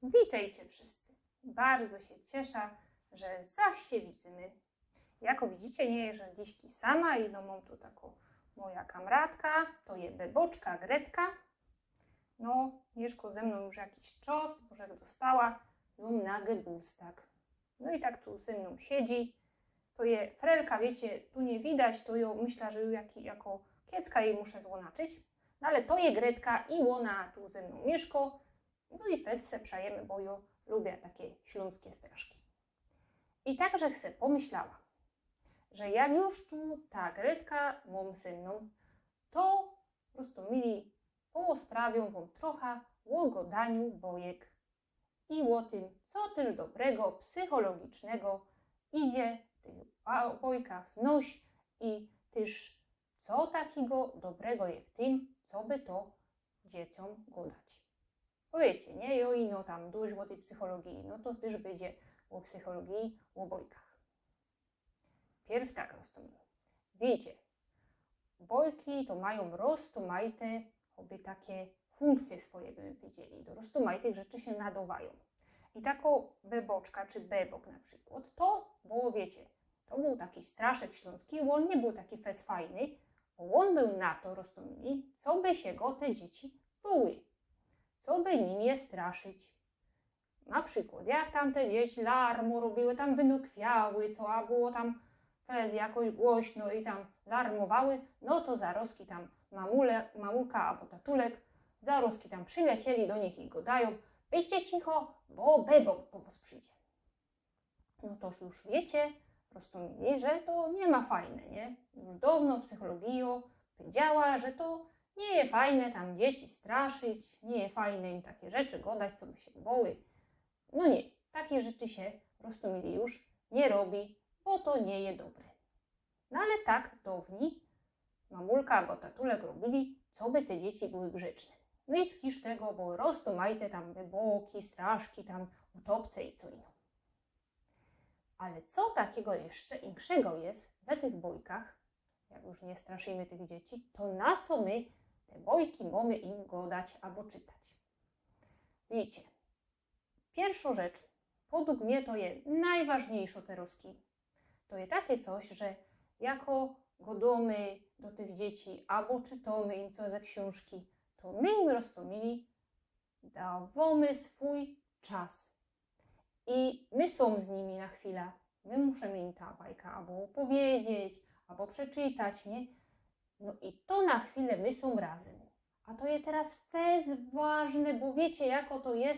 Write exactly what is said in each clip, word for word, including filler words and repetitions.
Witejcie wszyscy. Bardzo sie ciesza, że zaś sie widzymy. Jako widzicie, niy jeża dzisiej sama i no mōm tu tako moja kamratka, to je beboczka Gretka. No, miyszko ze mnōm już jakiś czas, boże jak dostała jōm na geburstag. No i tak tu ze mnōm siedzi. To je frelka, wiycie, tu niy widać, to jo myśla, że ju jaki, jako kiecka jej muszã zônaczyć. No ale to je Gretka i ôna tu ze mnōm miyszko. No i fest se przajymy, bo jo lubia take ślōnskie straszki. I tak żech se pōmyślała, że jak już tu ta Gretka mōm ze mnōm, to po prostu mili posprawiōm wōm trocha ô gŏdaniu bojek i ô tym, co tyż dobrego, psychologicznego idzie w tych ba-, bojkach znojś i tyż co takigo dobrego je w tym, co by to dzieciōm gŏdać. Bo wiycie, niy? I ôno tam dojś ô tyj psychologii, no to tyż bydzie ô psychologii, ô bojkach. Piyrw tak roztōmiymy. Wiycie, bojki to majōm roztōmajte, choćby take funkcje swoje, by my powiedzieli. Do roztōmajtych rzeczy sie nadŏwajōm. I tako beboczka czy bebok na przikłŏd, to było, wiycie, to bōł taki straszek ślōnski, ôn niy bōł taki fest fajny, bo ôn bōł na to roztōmili, co by sie go te dzieci bŏły, co by nimi je straszyć. Na przikłŏd, jak tam te dzieci larmo robiły, tam wynokwiały, co, a było tam fest jakoś głośno i tam larmowały, no to zarozki tam mamule, mamulka abo tatulek, zarozki tam przilecieli do nich i gŏdajōm: „Byście cicho, bo bebok po wŏs przidzie”. No to już wiycie, roztōmili, że to niy ma fajne, niy? Już dŏwno psychologijŏ powiedziała, że to niy je fajne tam dzieci straszyć, niy je fajne im take rzeczy gŏdać, co by sie bŏły. No niy, takich rzeczy sie, roztōmili, już niy robi, bo to niy je dobre. No ale tak dŏwnij mamulka abo tatulek robili, co by te dzieci były grzeczne. No i z kisz tego były roztōmajte tam beboki, straszki, tam utopce i co ino. Ale co takigo jeszcze inkszego je we tych bojkach, jak już niy straszyjmy tych dzieci, to na co my te bojki mōmy im gŏdać abo czytać? Wiycie, piyrszŏ rzecz, podug mie to je nojważniyjszŏ terŏzki. To je take coś, że jako gŏdōmy do tych dzieci abo czytōmy im co ze ksiōnżki, to my im, roztōmili, dŏwōmy swōj czas. I my sōm z nimi na chwila. My musimy im ta bajka abo ôpowiedzieć, abo przeczytać, niy? No i to na chwilã my sōm razym. A to je teroz fest ważne, bo wiycie, jako to je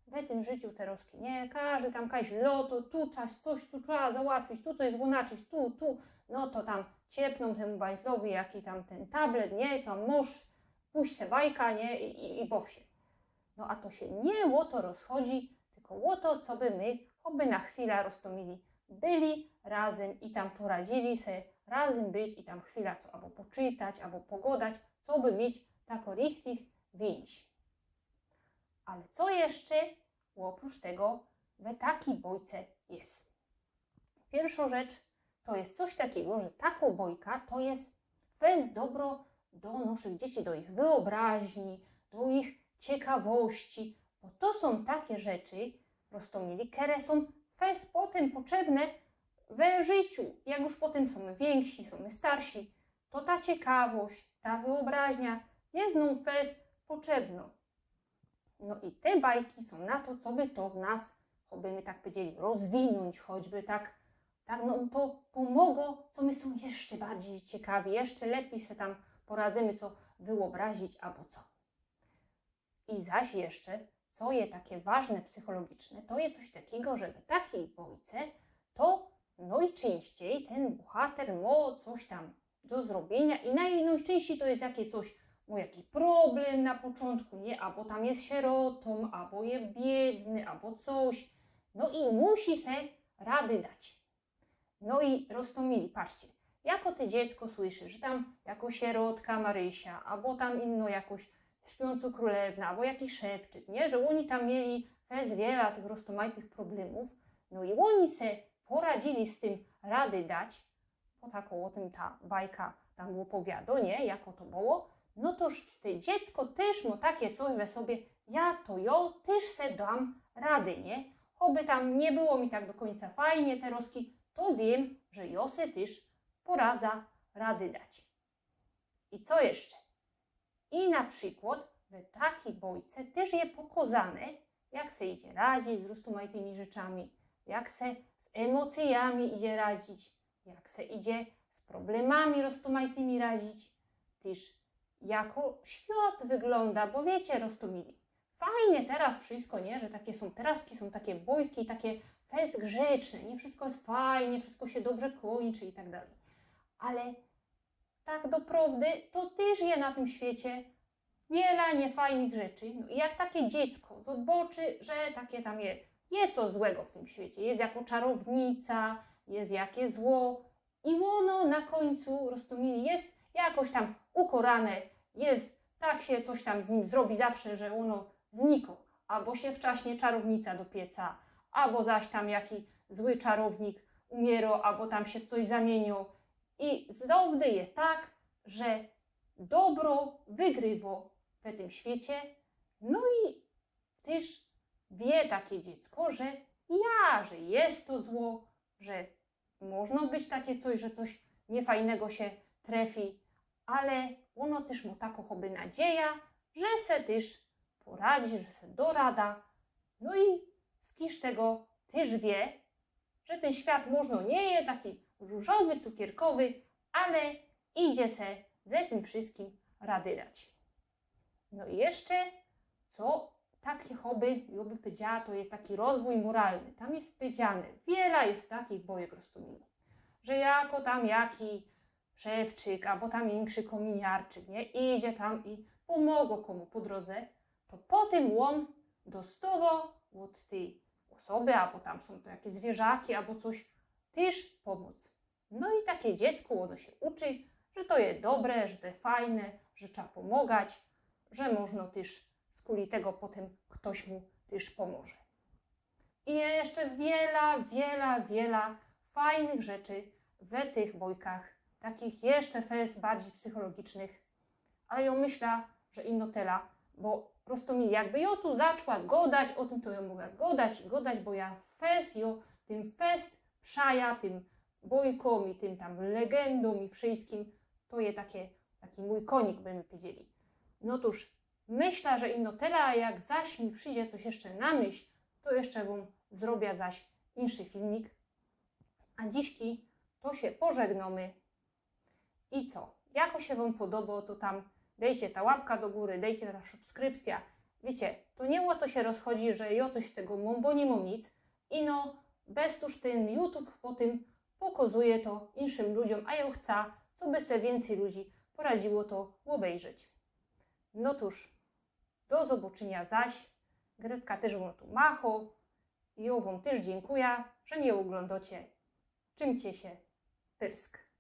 we tym życiu terŏzki, niy? Kożdy tam kajś lŏto, tu coś, coś tu trzeba załatwić, tu coś zônaczyć, tu, tu. No to tam ciepnōm tymu bajtlowi jaki tam tyn tablet, niy? Tam mōż, puść se bajka, niy? I, i, i bŏw sie. No a to sie niy ô to rozchodzi, tylko ô to, co by my choćby na chwila, roztōmili, byli razym i tam poradzili se razym być i tam chwila co abo poczytać, abo pogŏdać, co by mieć tako richtig wiynś. Ale co jeszcze ôprōcz tego we takij bojce je? Piyrszŏ rzecz to je coś takigo, że tako bojka to je fest dobro do naszych dzieci, do ich wyobraźni, do ich ciekawości, bo to sōm take rzeczy, roztōmili, kere sōm fest potym potrzebne we życiu, jak już potym sōm wiynksi, sōm starsi, to ta ciekawość, ta wyobraźnia je znōm fest potrzebnŏ. No i te bajki sōm na to, co by to w nas, choćby my tak powiedzieli, rozwinōńć, choćby tak, tak, no to pōmŏgŏ, co my sōm jeszcze bardzij ciekawi, jeszcze lepij se tam poradzymy, co wyobrazić abo co. I zaś jeszcze, co je take ważne psychologiczne, to je coś takigo, że we takij bojce to nojczynściej tyn bohater mŏ coś tam do zrobiyniŏ i noj-, nojczynściej to je jakiś coś, mŏ jakiś problem na poczōntku, niy? Abo tam je sierotōm, abo je biydny, abo coś. No i musi se rady dać. No i roztōmili, patrzcie, jako te dziecko słyszy, że tam jako sierotka Marysia, abo tam ino jakoś śpiōncŏ krōlewna, abo jakiś szewczyk, niy? Że ôni tam mieli fest wiela tych roztōmajtych problemōw, no i ôni se poradzili z tym rady dać, bo tako ô tym ta bajka tam ôpowiadŏ, niy? Jako to było, No tōż te dziecko tyż mo takie coś we sobie, ja to jo tyż se dam rady, nie? Choby tam niy było mi tak do kōńca fajnie te rozki, to wiym, że jo se tyż poradza rady dać. I co jeszcze? I na przikłod we takij bojce tyż je pokŏzane, jak se idzie radzić z roztōmajtymi rzeczami, jak se z emocyjami idzie radzić, jak se idzie z problemami roztōmajtymi radzić, tyż jako świat wyglōnda, bo wiycie, roztōmili, fajnie teroz wszystko, nie? Że takie sōm, teroz sōm takie bojki, takie fest grzeczne, nie? Wszystko je fajnie, wszystko sie dobrze kōńczy i tak dalij. Ale tak doprŏwdy to tyż je na tym świecie wiela niyfajnych rzeczy. No i jak takie dziecko zobaczy, że takie tam je, je coś złego w tym świecie, je jako czarownica, je jakie zło i ôno na kōńcu, roztōmili, je jakoś tam ukorane, je, tak sie coś tam z nim zrobi zawsze, że ôno znikŏ, abo sie wczaśnie czarownica dopieca, abo zaś tam jaki zły czarownik umiyro, abo tam sie w coś zamiyniyŏ. I zŏwdy je tak, że dobro wygrywŏ w tym świecie. No i tyż wiy takie dziecko, że ja, że je to zło, że możno być takie coś, że coś niyfajnego sie trefi, ale ôno tyż mo takõ choby nadzieja, że se tyż poradzi, że se dŏ rada. No i z kiż tego tyż wiy, że tyn świat możno niy je taki rōżowy, cukierkowy, ale idzie se ze tym wszystkim rady dać. No i jeszcze, co takie choby, jo by powiedziała, to je taki rozwōj moralny. Tam je powiedziane, wiela je takich bojek, roztōmili, że jako tam jaki szewczyk, abo tam inszy kōminiarczyk, nie? Idzie tam i pōmŏgŏ kōmu po drōdze, to potym ôn dostŏwŏ ôd tyj ôsoby, abo tam sōm to jakeś zwierzaki, abo coś, tyż pōmōc. No i takie dziecko, ôno sie uczy, że to je dobre, że to je fajne, że trzeba pōmŏgać, że możno tyż skuli tego potym ktoś mu tyż pōmoże. I jeszcze wiela, wiela, wiela fajnych rzeczy we tych bojkach, takich jeszcze fest bardzij psychologicznych. Ale jo myśla, że ino tela, bo prosto mi, jakby jo tu zaczła godać ô tym, to jo mogła godać i godać, bo ja fest, jo tym fest przaja, tym bojkōm i tym tam legendōm i wszystkim. To je takie, taki mōj konik, by my powiedzieli. No tōż, myśla, że ino tela, a jak zaś mi przidzie coś jeszcze na myśl, to jeszcze wōm zrobia zaś inszy filmik. A dziśki to sie pożegnōmy. I co? Jako sie wōm podobo, to tam dejcie ta łapka do gōry, dejcie ta subskrypcjŏ. Wiycie, to niy ô to sie rozchodzi, że jo coś z tego mōm, bo niy mōm nic. Ino bez tōż tyn YouTube potym pokŏzuje to inszym ludziōm, a jo chca, coby se wiyncyj ludzi poradziło to ôbejrzeć. No tōż, do zobaczynia zaś. Grypka tyż wōm tu macho. I jo wōm tyż dziynkuja, że mie ôglōndŏcie. Trzimcie sie. Pyrsk.